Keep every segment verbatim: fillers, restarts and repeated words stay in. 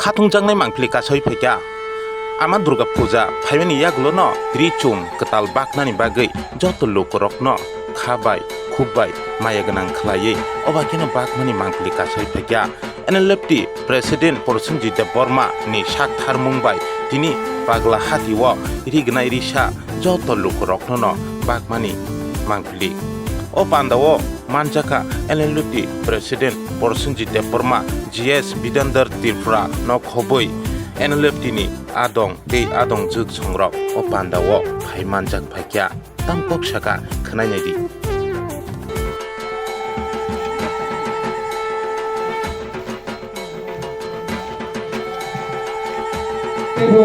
Khatungjaknai mangpili kasawi phaikha. Ama Durga Puja phaimani yagulono ri chum kwtal baknani bagwi joto lukurokno kha bai khuk bai maya gwnang khlaiwi obakheno bakmani mangpili kasawi phaikha. N L F T President Prosenjit Debbarma ni sak tharmung bai tini Pagla Hati o rignai risa joto lukurokno no bakmani mangpili. O panda o manjakha N L F T President Prosenjit Debbarma, G S Bidandar Tripura no khobwi N L F T ni adong tei adong jwk songrok o panda o phai manjak phaikha. Tang kok saka khwnai nai di. Teibo,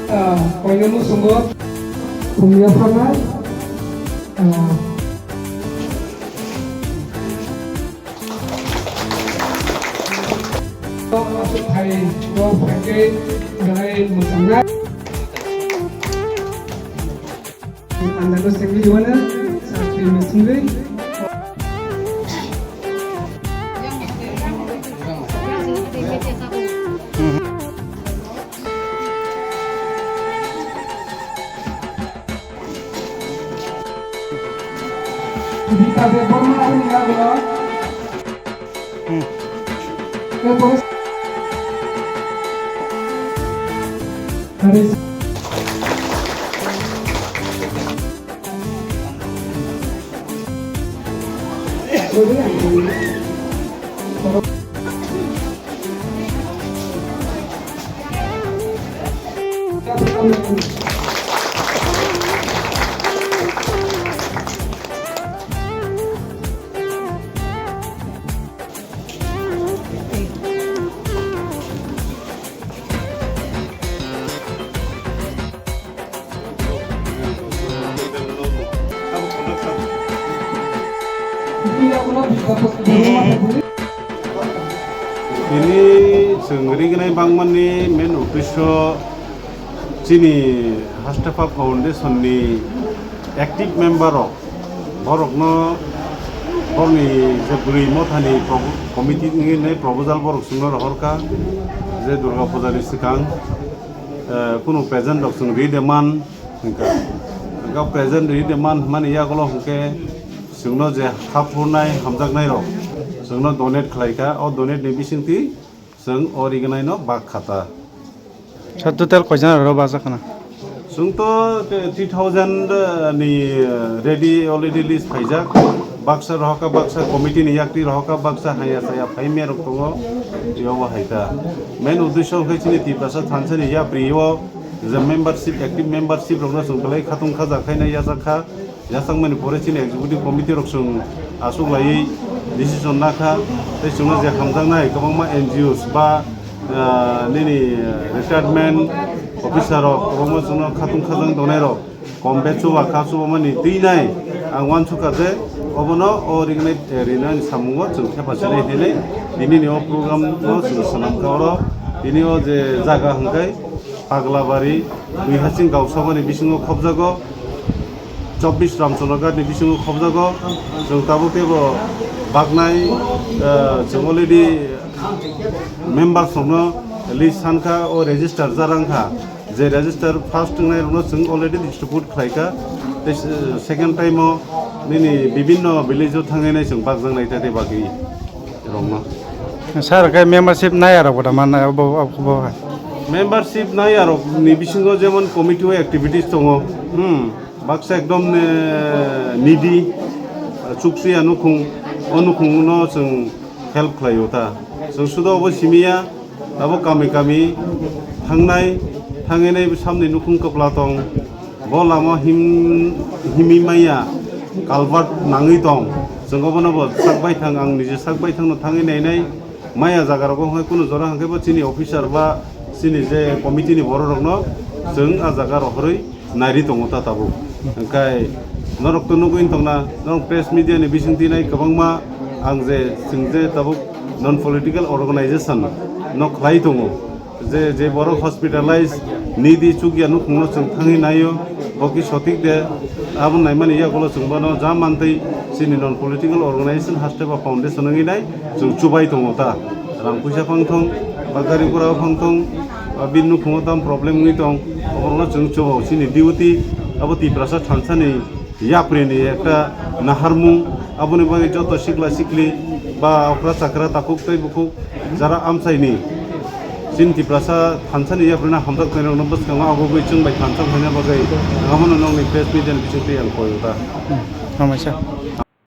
ah, koino musungo. Khumya phanai, ah, aswk hai bo phaikhe belai mwchangna. Ang tangdalo sengwi rwna sakti mwswngwi. Gita Debbarma ani yago. Tini chwng rignai bangmani main uddesyo chini Hastepha Foundation ni active member rok, borokno borokni je bwrwi mothani propo-, committee ni proposal borok chwngno rohorkha je Durga Puja ni swkang, eh, kunu present rok chwng ri de man hwnkha. Hwnkha present ri de man hwnmani yagulo hwnkhe chwngno je haphurnai hamjaknai rok chwngno donate khlaikha, o donate ni bisingtwi chwng o rignaino bak khata. Sir, total koijon aro bajak khna? Chwng to three thousand ni ready already list phaijak. Baksa rohorkha, baksa committee ni yakti rohorkha, baksa haya saya phai merok tongo. Yobo hai ta. Main uddesyo khe chini Tiprasa thansa ni yapri o je membership, active membership rokno chwng belai khatung khaja khaina yachak kha. Yachakmani pore chini executive committee rok chwng aswk laiwi decision nakha, tei chwngno je hamjaknai kwbangma N G Os ba, ah, nini retirement officer rok kwbangma chwngno khatung khajang tongnai rok kom be chuba kha, chubamani twi nai ang uansukha je obono o rignai, eh, rinani samungo chwng thepa sinai hinwi tinini o program no chwng swnamkha oro. Tini o je jaga hwnkhe Paglabari, Buihasing Gausabani bisingo khobjago. Chobbish Ramchandra Ghat ni bisingo khobjago. Chwng tabuk teibo baknai, eh, chwng already members rokno list sankha, o register jarang kha. Je register first wngnai rokno chwng already distribute khlaikha. Tei, eh, second time o nini bibinno village o thangwi nai chwng bakjaknai tei bagwi rokno. Sir, khe membership naiya rok bo da man nai abo, abo, abo hai. Membership naiya rok ni bisingo jemon committee o activities tongo. Hmm. Baksa ekdom, eh, needy, eh, chuksuya nukhung, o nukhung no chwng help khlaio ta. Chwng sudo obo simiya, abo kami kami thangnai, thangwi nai samni nukhung kwpla tong, bo lama him, himwi maya, culvert nangwi tong. Chwng obono bo sak baithang, ang nije sak baithang no thangwi nainai, maya jaga rogo hwnkhe kunu jora hwnkhe bo chini officer ba chini je committee ni borok rokno chwng a jaga rohorwi nairi tongo ta tabuk. Hwnkhe norok to nugwi tongna, norok press media ni bisingtwi nai kwbangma ang je chwng je tabuk non political organization no khlai tongo. Je, je borok hospitalize needy chukya nukhungno chwng thangwi naio, bo ki sotik de, abo naimani yagulo chwng bono ja mantwi chini non political organization Hastepha Foundation wngwi nai chwng chubai tongo ta. Rang puisa phang thong, Gari gura phang tong, bini nukhungo tam problem wngwi tong, oborokno chwng chubago chini duty, abo Tiprasa thansani yapri ni ekta naharmung, aboni bagwi joto sikla sikli ba okra chakra takhuk tei bukhuk jara amchaini chini Tiprasa thansani yapri no hamjak nairokno bwskango abo bai chwng bai thansa khaina bagwi ang abono nokni press media ni bisingtwi ang koi ta. Hamaisa.